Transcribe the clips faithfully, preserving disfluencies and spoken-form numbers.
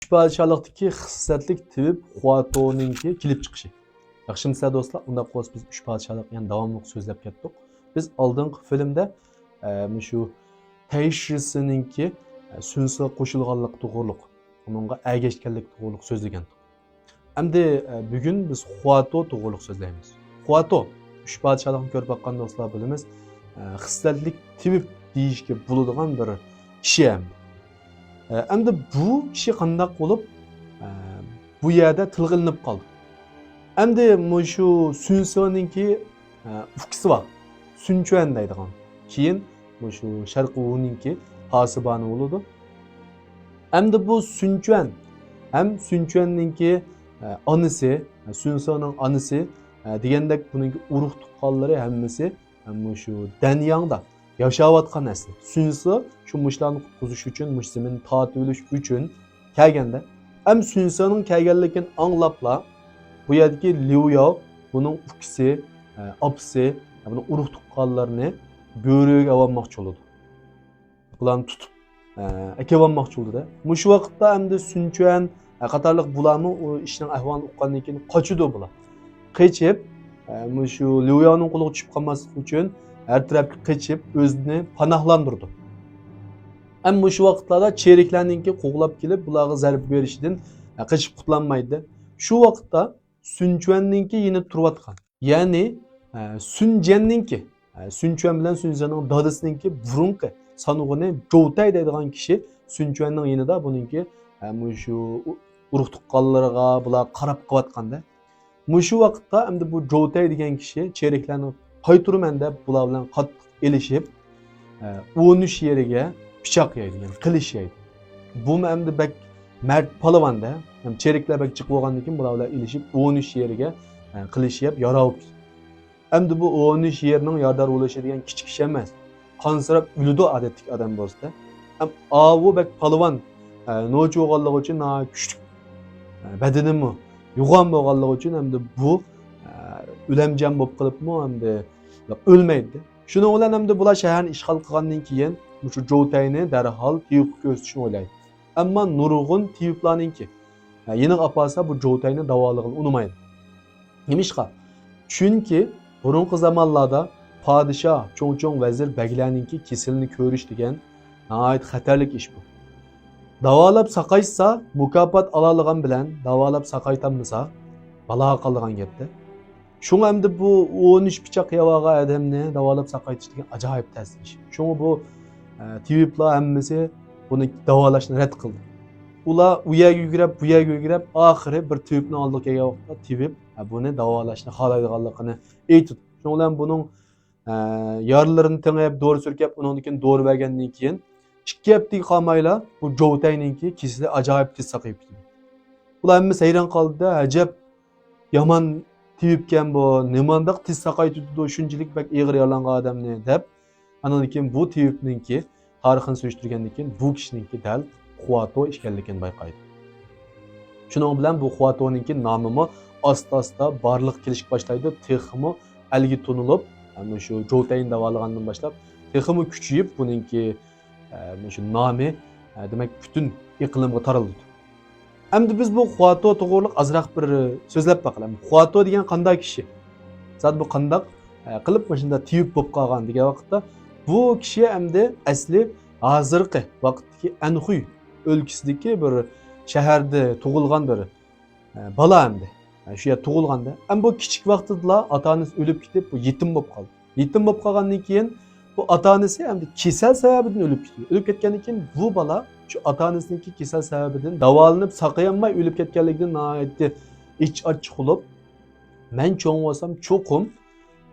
ئۈچ پادىشاھلىقتىكى خىسلەتلىك تېۋىپ خۇاتونىڭكى كېلىپ چىقىشى. ياخشىمۇسىلەر دوستلار؟ ئۇنداق بولسا بىز ئۈچ پادىشاھلىق يەنە داۋاملىق سۆزلەپ كەتتۇق. بىز ئالدىنقى فىلىمدە، ئە، مۇشۇ تەيشىسىنىڭكى، ئە، سۈنسىغا قوشۇلغانلىقى توغرۇلۇق، ئۇنىڭغا ئەگەشكەنلىكى توغرۇلۇق سۆزلىگەنتۇق. ئەمدى، ئە، بۈگۈن بىز خۇاتو توغرۇلۇق سۆزلەيمىز. خۇاتو، ئۈچ پادىشاھلىقنى كۆرۈپ باققان دوستلار بىلىمىز، ئە، خىسلەتلىك تېۋىپ دېيىشكە بولىدىغان بىر كىشى ئەمدى. ئە، ئەمدى بۇ كىشى قانداق بولۇپ، ئە، بۇ يەردە تىلغا ئېلىنىپ قالدى؟ ئەمدى مۇشۇ سۈنسىنىڭكى، ئە، ئۇكىسى بار. سۈنچۈەن دەيدىغان. كېيىن مۇشۇ شەرقىي ۋۇنىڭكى پاسىبانى بولىدۇ. ئەمدى بۇ سۈنچۈەن ھەم سۈنچۈەننىڭكى، ئە، ئانىسى، سۈنسىنىڭ ئانىسى، ئە، دېگەندەك بۇنىڭكى ئۇرۇق تۇغقانلىرى ھەممىسى مۇشۇ دەنياڭدا ياشاۋاتقان ئەسلى. سۈنسى شۇ مۇشۇلارنى قۇتقۇزۇش ئۈچۈن، مۇشۇ زېمىننى تارتىۋېلىش ئۈچۈن كەلگەندە، ئەم سۈنسىنىڭ كەلگەنلىكىنى ئاڭلاپلا، بۇ يەردىكى ليۇياۋ، بۇنىڭ ئۇكىسى، ئە، ئاپىسى، بۇنىڭ ئۇرۇق تۇغقانلىرىنى گۆرۈگە ئەۋالماقچى بولىدۇ. بۇلارنى تۇتۇپ، ئە، ئەكىۋالماقچى بولىدۇ-دە. مۇشۇ ۋاقىتتا ئەمدى سۈنچۈەن، ئە، قاتارلىق بۇلارمۇ ئۇ ئىشنىڭ ئەھۋالىنى ئۇققاندىن كېيىن قاچىدۇ بۇلار. قېچىپ، ئە، مۇشۇ ليۇياۋنىڭ قولىغا چۈشۈپ قالماسلىق ئۈچۈن ھەر تەرەپكە قېچىپ، ئۆزىنى پاناھلاندۇرىدۇ. ئەم مۇشۇ ۋاقىتلاردا چېرىكلەرنىڭكى قوغلاپ كېلىپ، بۇلارغا زەربە بېرىشىدىن، ئە، قېچىپ قۇتۇلالمايدۇ. شۇ ۋاقىتتا سۈنچۈەننىڭكى يېنىدا تۇرۇۋاتقان، يەنى، ئە، سۈنجەننىڭكى، ئە، سۈنچۈەن بىلەن سۈنجەننىڭ دادىسىنىڭكى بۇرۇنقى سانغۇنى جوۋتەي دەيدىغان كىشى سۈنچۈەننىڭ يېنىدا بۇنىڭكى، ئە، مۇشۇ ئۇ-، ئۇرۇق تۇغقانلىرىغا بۇلار قاراپ قېلىۋاتقاندا. مۇشۇ ۋاقىتتا ئەمدى بۇ جوۋتەي دېگەن كىشى چېرىكلەرنى قايتۇرىمەن دەپ بۇلار بىلەن قاتتىق ئېلىشىپ، ئە، ئۇ نۈش يېرىگە پىچاق يەيدۇ، يەنى قىلىچ يەيدۇ. بۇمۇ ئەمدى بەك مەرد پالۋان-دە، ھەم چېرىكلەر بەك جىق بولغاندىن كېيىن بۇلار بىلەن ئېلىشىپ، ئۇ نۈش يېرىگە، ئە، قىلىچ يەپ ياراۋۇپ كېتىدۇ. ئەمدى بۇ ئۇ نۈش يېرىنىڭ يارىدار بولۇشى دېگەن كىچىك ئىش ئەمەس. قانسىراپ ئۆلىدۇ ئادەتتىكى ئادەم بولسا-دە. ھەم ئاۋۇ بەك پالۋان، ئە، نوچى بولغانلىقى ئۈچۈن ناھايىتى كۈچلۈك، ئە، بەدىنىمۇ يوغان بولغانلىقى ئۈچۈن ئەمدى بۇ، ئە، ئۆلەمجان بولۇپ قېلىپمۇ ئەمدى ئۆلمەيدۇ. شۇنىڭ بىلەن ئەمدى بۇلار شەھەرنى ئىشغال قىلغاندىن كېيىن مۇشۇ جوۋتەينى دەرھال تېۋىپقا كۆرسىتىشنى ئويلايدۇ. ئەمما نۇرغۇن تېۋىپلارنىڭكى، ھە، يېنىغا ئاپارسا بۇ جوۋتەينى داۋالىغىلى ئۇنىمايدۇ. نېمىشقا؟ چۈنكى بۇرۇنقى زامانلاردا پادىشاھ، چوڭ-چوڭ ۋەزىر، بەگلەرنىڭكى كېسىلىنى كۆرۈش دېگەن ناھايىتى خەتەرلىك ئىش بۇ. داۋالاپ ساقايتسا، مۇكاپات ئالالىغان بىلەن، داۋالاپ ساقايتالمىسا، بالاغا قالىدىغان گەپتە. شۇڭا ئەمدى بۇ ئون ئۈچ پىچاق يەۋالغان ئادەمنى داۋالاپ ساقايتىش دېگەن ئاجايىپ تەس ئىش. شۇڭا بۇ، ئە، تېۋىپلار ھەممىسى بۇنى داۋالاشنى رەت قىلدى. ئۇلار ئۇ يەرگە يۈگۈرۈپ، بۇ يەرگە يۈگۈرۈپ، ئاخىرى بىر تېۋىپنىڭ ئالدىغا كەلگەن ۋاقىتتا تېۋىپ، ئە، بۇنى داۋالاشنى خالايدىغانلىقىنى ئېيتىدۇ. شۇنىڭ بىلەن بۇنىڭ، ئە، يارىلىرىنى تېڭىپ، دورا سۈركەپ، ئۇنىڭدىن كېيىن دورا بەرگەندىن كېيىن، ئىككى ھەپتىگە قالمايلا بۇ جوۋتەينىڭكى كېسىلى ئاجايىپ تېز ساقىيىپ كېتىدۇ. ئۇلار ھەممىسى ھەيران قالدى-دە، ئەجەب يامان تېۋىپكەن بۇ، نېمانداق تېز ساقايتىدۇ شۇنچىلىك بەك ئېغىر يارىلانغان ئادەمنى، دەپ، ئاندىن كېيىن بۇ تېۋىپنىڭكى تارىخىنى سۈرۈشتۈرگەندىن كېيىن، بۇ كىشىنىڭكى دەل خۇاتو ئىكەنلىكىنى بايقايدۇ. شۇنىڭ بىلەن بۇ خۇاتونىڭكى نامىمۇ ئاستا-ئاستا بارلىققا كېلىشكە باشلايدۇ، تېخىمۇ ئەلگە تونۇلۇپ، مۇشۇ جوۋتەينى داۋالىغاندىن باشلاپ، تېخىمۇ كۈچىيىپ، بۇنىڭكى، ئە، مۇشۇ نامى، ئە، دېمەك، پۈتۈن ئىقلىمغا تارىلىدۇ. ئەمدى بىز بۇ خۇاتو توغرۇلۇق ئازراق بىر سۆزلەپ باقىلى. خۇاتو دېگەن قانداق كىشى؟ زادى بۇ قانداق، ئە، قىلىپ مۇشۇنداق تېۋىپ بولۇپ قالغان دېگەن ۋاقىتتا، بۇ كىشى ئەمدى ئەسلى ھازىرقى ۋاقىتتىكى ئەنخۇي ئۆلكىسىدىكى بىر شەھەردە تۇغۇلغان بىر، ئە، بالا ئەمدى. ئە، شۇ يەردە تۇغۇلغاندا. ئەمما بۇ كىچىك ۋاقتىدىلا ئاتا-ئانىسى ئۆلۈپ كېتىپ، بۇ يېتىم بولۇپ قالدى. يېتىم بولۇپ قالغاندىن كېيىن، بۇ ئاتا-ئانىسى ئەمدى كېسەل سەۋەبىدىن ئۆلۈپ كېتىدۇ. ئۆلۈپ كەتكەندىن كېيىن، بۇ بالا شۇ ئاتا-ئانىسىنىڭكى كېسەل سەۋەبىدىن داۋالىنىپ ساقىيالماي ئۆلۈپ كەتكەنلىكىدىن ناھايىتى ئىچ ئاچچىق بولۇپ، مەن چوڭ بولسام چوقۇم،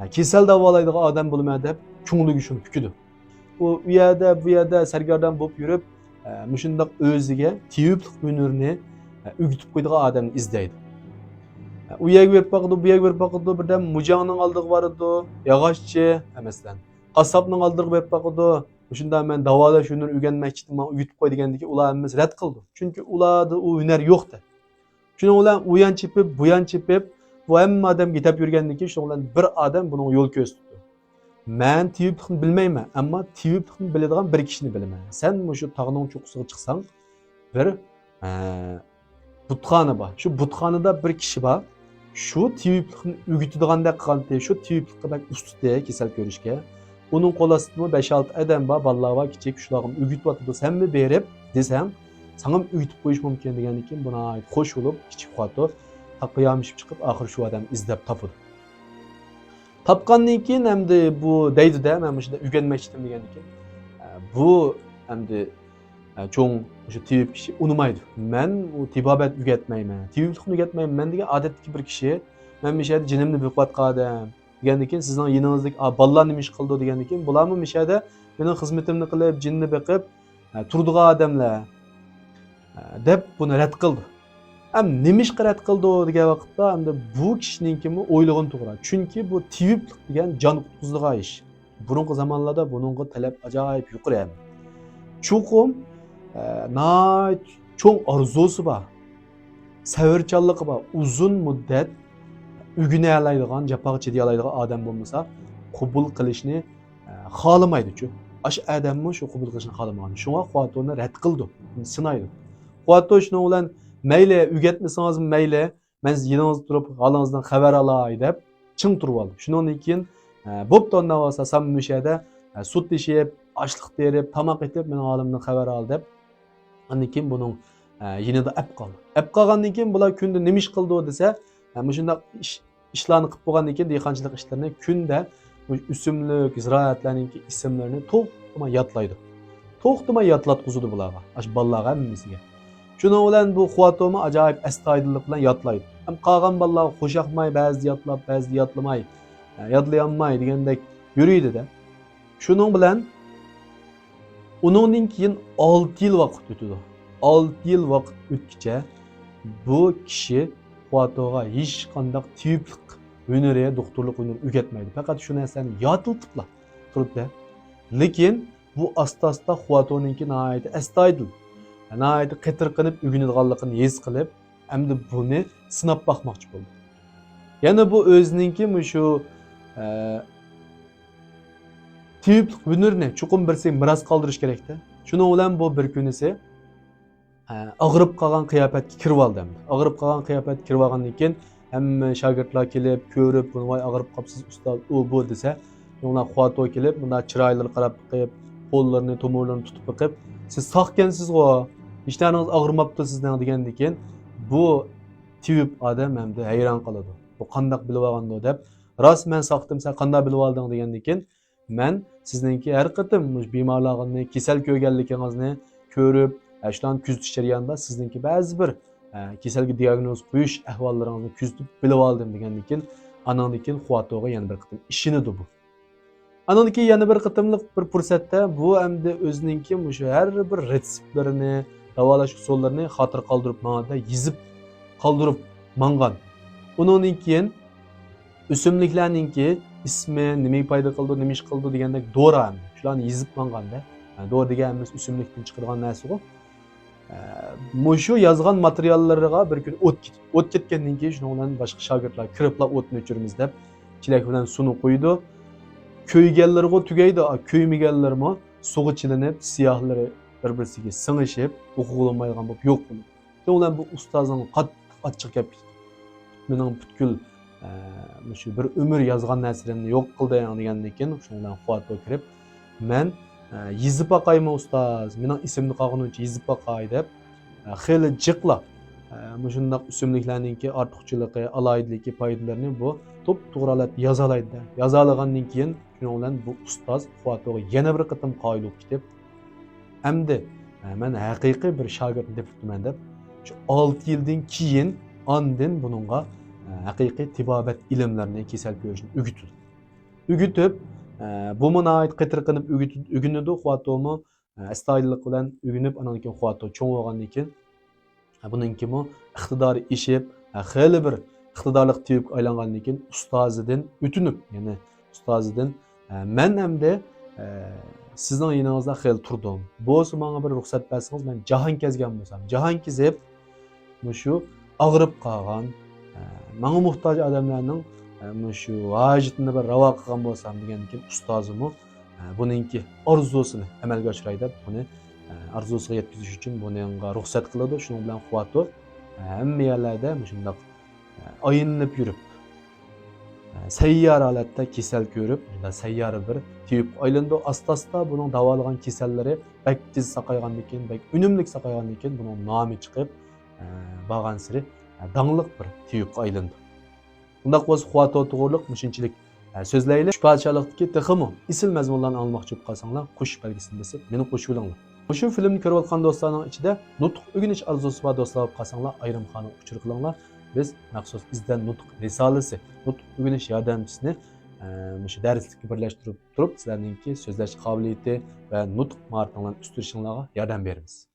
ھە، كېسەل داۋالايدىغان ئادەم بولىمەن دەپ كۆڭلىگە شۇنى پۈكىدۇ. ئۇ، ئۇ يەردە، بۇ يەردە سەرگەردان بولۇپ يۈرۈپ، ئە، مۇشۇنداق ئۆزىگە تېۋىپلىق ھۈنىرىنى، ئە، ئۆگىتىپ قويىدىغان ئادەمنى ئىزدەيدۇ. ئە، ئۇ يەرگە بېرىپ باقىدۇ، بۇ يەرگە بېرىپ باقىدۇ، بىردەم مۇجاڭنىڭ ئالدىغا بارىدۇ، ياغاچچى، ئە، مەسىلەن، قاسساپنىڭ ئالدىغا بېرىپ باقىدۇ، مۇشۇنداق مەن داۋالاش ھۈنىرى ئۆگەنمەكچىدىم، ماڭا ئۆگىتىپ قوي دېگەندىكىن ئۇلار ھەممىسى رەت قىلىدۇ. چۈنكى ئۇلاردا ئۇ ھۈنەر يوق-دە. شۇنىڭ بىلەن ئۇ يان چېپىپ، بۇ يان چېپىپ، بۇ ھەممە ئادەمگە دەپ يۈرگەندىن كېيىن، شۇنىڭ بىلەن بىر ئادەم بۇنىڭغا يول كۆرسىتىدۇ. مەن تېۋىپلىقنى بىلمەيمەن، ئەمما تېۋىپلىقنى بىلىدىغان بىر كىشىنى بىلىمەن. سەن مۇشۇ تاغنىڭ چوققىسىغا چىقساڭ، بىر ئە، بۇتخانا بار. شۇ بۇتخانىدا بىر كىشى بار. شۇ تېۋىپلىقنى ئۆگىتىدىغاندەك قىلغانتى. شۇ تېۋىپلىققا بەك ئۇستىتى، كېسەل كۆرۈشكە. ئۇنىڭ قول ئاستىدىمۇ بەش-ئالتە ئادەم بار، بالىلار بار، كىچىك، شۇلارغىمۇ ئۆگىتىۋاتىدۇ. سەنمۇ بېرىپ دېسەڭ، ساڭىمۇ ئۆگىتىپ قويۇش مۇمكىن دېگەندىن كېيىن، بۇ ناھايىتى خوش بولۇپ، كىچىك خوتۇن تاققا يامىشىپ چىقىپ، ئاخىرى شۇ ئادەمنى ئىزدەپ تاپىدۇ. تاپقاندىن كېيىن ئەمدى بۇ دەيدۇ-دە، مەن مۇشۇنداق ئۆگەنمەكچىدىم دېگەندىن كېيىن، ئە، بۇ ئەمدى، ئە، چوڭ مۇشۇ تېۋىپ كىشى ئۇنىمايدۇ. مەن ئۇ تېبابەت ئۆگەتمەيمەن، تېۋىپلىقنى ئۆگەتمەيمەن. مەن دېگەن ئادەتتىكى بىر كىشى، مەن مۇشۇ يەردە جېنىمنى بېقىۋاتقان ئادەم دېگەندىن كېيىن، سىزنىڭ يېنىڭىزدىكى، ئا، بالىلار نېمە ئىش قىلىدۇ دېگەندىن كېيىن، بۇلارمۇ مۇشۇ يەردە مېنىڭ خىزمىتىمنى قىلىپ، جېنىنى بېقىپ، ئە، تۇرىدىغان ئادەملەر، ئە، دەپ بۇنى رەت قىلدى. ئەم نېمىشقا رەت قىلدى دېگەن ۋاقىتتا، ئەمدى بۇ كىشىنىڭكىمۇ ئويلىغىنى توغرا. چۈنكى بۇ تېۋىپلىق دېگەن جان قۇتقۇزىدىغان ئىش. بۇرۇنقى زامانلاردا بۇنىڭغا تەلەپ ئاجايىپ يۇقىرى ئەمدى. چوقۇم، ئە، ناھايىتى چوڭ ئارزۇسى بار، سەۋرچانلىقى بار، ئۇزۇن مۇددەت ئۆگىنەلەيدىغان، جاپاغا چىدىيالايدىغان ئادەم بولمىسا، قوبۇل قىلىشنى، ئە، خالىمايدۇچۇ. ئاشۇ ئادەممۇ شۇ قوبۇل قىلىشنى خالىمىغان. شۇڭا خوتۇننى رەت قىلىدۇ، سىنايدۇ. خوتۇن شۇنىڭ بىلەن، مەيلى، ئۆگەتمىسىڭىزمۇ مەيلى، مەن يېنىڭىزدا تۇرۇپ ھالىڭىزدىن خەۋەر ئالاي دەپ چىڭ تۇرۇۋالدى. شۇنىڭدىن كېيىن، ئە، بوپتۇ، ئۇنداق بولسا سەن مۇشۇ يەردە، ئە، سۇت ئېشىپ، ئاشلىق تېرىپ، تاماق ئېتىپ، مېنىڭ ھالىمدىن خەۋەر ئال دەپ، ئاندىن كېيىن بۇنىڭ، ئە، يېنىدا ئەپ قالدى. ئەپ قالغاندىن كېيىن بۇلار كۈندە نېمە ئىش قىلىدۇ دېسە، ئە، مۇشۇنداق ئىش ئىشلارنى قىلىپ بولغاندىن كېيىن، دېھقانچىلىق ئىشلىرىنى كۈندە مۇشۇ ئۆسۈملۈك، زىرائەتلەرنىڭكى ئىسىملىرىنى توختىماي يادلايدۇ. توختىماي يادلاتقۇزىدۇ بۇلارغا، ئاشۇ بالىلارغا ھەممىسىگە. شۇنىڭ بىلەن بۇ خوتۇنمۇ ئاجايىپ ئەستايىدىللىق بىلەن يادلايدۇ. ھەم قالغان بالىلارغا خوش ياقماي، بەزىدە يادلاپ، بەزىدە يادلىماي، يادلىيالماي دېگەندەك يۈرىدۇ-دە. شۇنىڭ بىلەن ئۇنىڭدىن كېيىن ئالتە يىل ۋاقىت ئۆتىدۇ. ئالتە يىل ۋاقىت ئۆتكىچە بۇ كىشى خوتۇنغا ھېچقانداق تېۋىپلىق ھۈنىرى، دوختۇرلۇق ھۈنىرى ئۆگەتمەيدۇ. پەقەت شۇ نەرسىلەرنى يادلىتىپلا تۇرۇپتۇ. لېكىن بۇ ئاستا-ئاستا خوتۇننىڭكى ناھايىتى ئەستايىدىل، ناھايىتى قېتىرقىنىپ ئۆگىنىدىغانلىقىنى ھېس قىلىپ، ئەمدى بۇنى سىناپ باقماقچى بولدى. يەنە بۇ ئۆزىنىڭكى مۇشۇ، ئە، تېۋىپلىق ھۈنىرىنى چوقۇم بىرسىگە مىراس قالدۇرۇش كېرەكتە. شۇنىڭ بىلەن بۇ بىر كۈنىسى، ئە، ئاغرىپ قالغان قىياپەتكە كىرىۋالدى ئەمدى. ئاغرىپ قالغان قىياپەتكە كىرىۋالغاندىن كېيىن، ھەممە شاگىرتلار كېلىپ، كۆرۈپ، بۇنى، ۋاي، ئاغرىپ قاپسىز ئۇستاز، ئۇ، بۇ دېسە، شۇنىڭ بىلەن خوتۇن كېلىپ، مۇنداق چىرايلىرىغا قاراپ بېقىپ، قوللىرىنى، تومۇرلىرىنى تۇتۇپ بېقىپ، سىز ساقكەنسىزغۇ، ھېچنەرىڭىز ئاغرىماپتۇ سىزنىڭ دېگەندىن كېيىن، بۇ تېۋىپ ئادەم ئەمدى ھەيران قالىدۇ. بۇ قانداق بىلىۋالغاندۇ دەپ، راست مەن ساقتىم، سەن قانداق بىلىۋالدىڭ دېگەندىن كېيىن، مەن سىزنىڭكى ھەر قېتىم مۇشۇ بىمارلارنى، كېسەل كۆرگەنلىكىڭىزنى كۆرۈپ، ئە، شۇلارنى كۆزىتىش جەريانىدا سىزنىڭكى بەزى بىر، ئە، كېسەلگە دىئاگنوز قويۇش ئەھۋاللىرىڭىزنى كۆزىتىپ بىلىۋالدىم دېگەندىن كېيىن، ئانىڭدىن كېيىن خوتۇنغا يەنە بىر قېتىم ئىشىنىدۇ بۇ. ئانىڭدىن كېيىن يەنە بىر قېتىملىق بىر پۇرسەتتە بۇ ئەمدى ئۆزىنىڭكى مۇشۇ ھەر بىر رېتسېپلىرىنى، داۋالاش ئۇسۇللىرىنى خاتىرە قالدۇرۇپ ماڭغاندا يېزىپ قالدۇرۇپ ماڭغان. ئۇنىڭدىن كېيىن ئۆسۈملۈكلەرنىڭكى ئىسمى، نېمىگە پايدا قىلىدۇ، نېمە ئىش قىلىدۇ دېگەندەك دورا ئەمدى. شۇلارنى يېزىپ ماڭغاندا، ھە، دورا دېگەن ھەممىسى ئۆسۈملۈكتىن چىقىدىغان نەرسىغۇ. ھە، مۇشۇ يازغان ماتېرىياللىرىغا بىر كۈنى ئوت كېتىدۇ. ئوت كەتكەندىن كېيىن شۇنىڭ بىلەن باشقا شاگىرتلار كىرىپلا ئوتنى ئۆچۈرىمىز دەپ چېلەك بىلەن سۇنى قۇيىدۇ. كۆيگەنلىرىغۇ تۈگەيدۇ، ئا، كۆيمىگەنلىرىمۇ سۇغا چىلىنىپ، سىياھلىرى بىر-بىرسىگە سىڭىشىپ، ئوقۇغىلى بولمايدىغان بولۇپ يوق بولىدۇ. شۇنىڭ بىلەن بۇ ئۇستازنىڭ قاتتىق ئاچچىقى كەپ كېتىدۇ. مېنىڭ پۈتكۈل، ئە، مۇشۇ بىر ئۆمۈر يازغان نەرسىلىرىمنى يوق قىلدىڭ دېگەندىن كېيىن، شۇنىڭ بىلەن خوتۇن كىرىپ، مەن، ئە، يېزىپ باقايمۇ ئۇستاز، مېنىڭ ئېسىمدە قالغىنىچە يېزىپ باقاي دەپ، ئە، خېلى جىقلاپ، ئە، مۇشۇنداق ئۆسۈملۈكلەرنىڭكى ئارتۇقچىلىقى، ئالاھىدىلىكى، پايدىلىرىنى بۇ توپتوغرا ھالەتتە يازالايدۇ. يازالىغاندىن كېيىن، شۇنىڭ بىلەن بۇ ئۇستاز خوتۇنغا يەنە بىر قېتىم قايىل بولۇپ كېتىپ، ئەمدى، ئە، مەن ھەقىقىي بىر شاگىرتنى تېپىپتىمەن دەپ، شۇ ئالتە يىلدىن كېيىن ئاندىن بۇنىڭغا، ئە، ھەقىقىي تېبابەت ئىلىملىرىنى، كېسەل كۆرۈشنى ئۆگىتىدۇ. ئۆگىتىپ، ئە، بۇمۇ ناھايىتى قېتىرقىنىپ ئۆگىتىپ، ئۆگىنىدۇ، خوتۇنمۇ، ئە، ئەستايىدىللىق بىلەن ئۆگىنىپ، ئانان كېيىن خوتۇن چوڭ بولغاندىن كېيىن، بۇنىڭكىمۇ ئىقتىدارى ئېشىپ، خېلى بىر ئىقتىدارلىق تېۋىپكە ئايلانغاندىن كېيىن ئۇستازىدىن ئۆتۈنۈپ، يەنى ئۇستازىدىن، مەن ئەمدى، سىزنىڭ يېنىڭىزدا خېلى تۇردۇم. بولسا ماڭا بىر رۇخسەت بەرسىڭىز، مەن جاھان كەزگەن بولسام، جاھان كېزىپ، مۇشۇ ئاغرىپ قالغان، ماڭا موھتاج ئادەملەرنىڭ، مۇشۇ ھاجىتىنى بىر راۋا قىلغان بولسام دېگەندىن كېيىن ئۇستازىمۇ، بۇنىڭكى ئارزۇسىنى ئەمەلگە ئاشۇراي دەپ، بۇنى ئارزۇسىغا يەتكۈزۈش ئۈچۈن بۇنىڭغا رۇخسەت قىلىدۇ. شۇنىڭ بىلەن خۇاتو ھەممە يەرلەردە مۇشۇنداق ئايلىنىپ يۈرۈپ، سەييارە ھالەتتە كېسەل كۆرۈپ، مۇشۇنداق سەييارە بىر تېۋىپقا ئايلىنىدۇ. ئاستا-ئاستا بۇنىڭ داۋالىغان كېسەللىرى بەك تېز ساقايغاندىن كېيىن، بەك ئۈنۈملۈك ساقايغاندىن كېيىن بۇنىڭ نامى چىقىپ، بارغانسېرى داڭلىق بىر تېۋىپقا ئايلىنىدۇ. ئۇنداق بولسا خۇاتو توغرۇلۇق مۇشۇنچىلىك سۆزلەيلى. ئۈچ پادىشاھلىقتىكى تېخىمۇ ئېسىل مەزمۇنلارنى ئاڭلىماقچى بولۇپ قالساڭلار، قوشۇش بەلگىسىنى بېسىپ مېنى قوشۇۋېلىڭلار. مۇشۇ فىلىمنى كۆرۈۋاتقان دوستلارنىڭ ئىچىدە نۇتۇق ئۆگىنىش ئارزۇسى بار دوستلار بولۇپ قالساڭلار، ئايرىم خانىغا ئۇچۇر قىلىڭلار. بىز مەخسۇس ئىزدەن نۇتۇق رىسالىسى، نۇتۇق ئۆگىنىش ياردەمچىسىنى، ئە، مۇشۇ دەرسلىككە بىرلەشتۈرۈپ تۇرۇپ، سىلەرنىڭكى سۆزلەش قابىلىيىتى ۋە نۇتۇق ماھارىتىڭلارنى ئۆستۈرۈشۈڭلارغا ياردەم بېرىمىز.